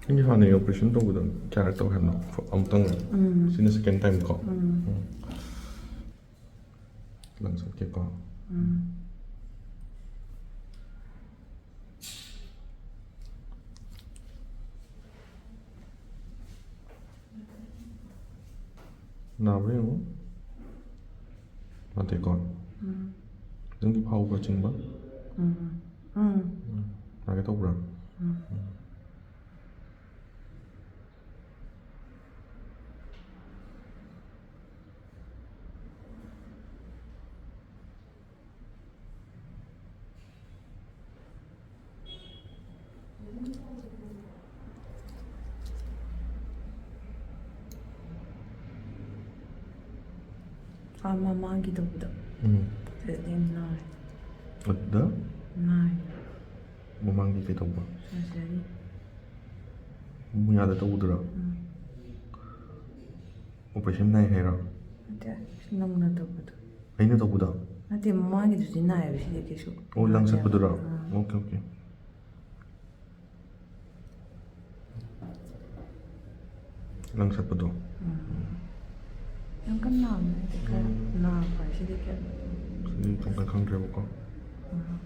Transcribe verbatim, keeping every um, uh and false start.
ꯅꯪꯒꯤ ꯍꯥꯟꯅꯒꯤ ꯑꯣꯄꯔꯦꯁꯟ ꯇꯧꯕꯗꯣ ꯀꯌꯥꯔꯛ ꯇꯧꯈ꯭ꯔꯦ ꯍꯥꯏꯕꯅꯣ? ꯑꯃꯨꯛꯇꯪ꯫ ꯎꯝ꯫ ꯁꯤꯅ ꯁꯦꯀꯦꯟ ꯇꯥꯏꯝꯅꯤꯀꯣ? ꯎꯝ꯫ ꯎꯝ꯫ ꯂꯪ ꯆꯠꯀꯦꯀꯣ꯫ ꯎꯝ꯫ ꯅꯥꯕ꯭ꯔꯥ ꯌꯦꯡꯉꯨ꯫ ꯅꯥꯗꯦꯀꯣ? ꯎꯝ꯫ ꯅꯪꯒꯤ ꯐꯥꯎꯕ꯭ꯔꯥ ꯆꯤꯡꯕ? ꯎꯝ꯫ ꯎꯝ꯫ ꯎꯝ꯫ ꯅꯥꯒꯦ ꯇꯧꯕ꯭ꯔꯥ? ꯎꯝ꯫ ꯎꯝ꯫ ꯑꯥ, ꯃꯃꯥꯡꯒꯤ ꯇꯧꯕꯗꯣ꯫ ꯎꯝ꯫ ꯑꯗꯨꯗꯤ ꯌꯥꯝ ꯅꯥꯏ꯫ ꯑꯗꯨꯗ? ꯅꯥꯏ꯫ ꯃꯃꯥꯡꯒꯤ ꯀꯩ ꯇꯧꯕ? ꯁꯔꯖꯔꯤ꯫ ꯃꯌꯥꯗ ꯇꯧꯕꯗꯨꯔꯣ? ꯎꯝ꯫ ꯑꯣꯄꯔꯦꯁꯟ ꯅꯥꯏ ꯍꯥꯏꯔꯣ? ꯅꯠꯇꯦ, ꯅꯧꯅ ꯇꯧꯕꯗꯣ꯫ ꯑꯩꯅ ꯇꯧꯕꯗꯣ? ꯅꯠꯇꯦ, ꯃꯃꯥꯡꯒꯤꯗꯨꯗꯤ ꯅꯥꯏꯌꯦꯕ, ꯁꯤꯗꯤ ꯀꯩꯁꯨ ꯑꯣ, ꯂꯪ ꯅꯥꯗꯦꯕ꯫ ꯆꯠꯄꯗꯨꯔꯣ? ꯑꯥ꯫ Okay, okay. ꯂꯪ ꯆꯠꯄꯗꯣ? ꯎꯝ꯫ ꯌꯥꯝ ꯀꯟꯅ ꯅꯥꯕ ꯅꯠꯇꯦ, ꯈꯔ ꯎꯝ꯫ ꯅꯥꯕ ꯍꯥꯏꯁꯤꯗꯤ ꯀꯩꯝ ꯁꯤꯗꯤ ꯌꯥꯝ ꯀꯟꯅ ꯈꯪꯗ꯭ꯔꯦꯕꯀꯣ꯫ ꯑꯥ꯫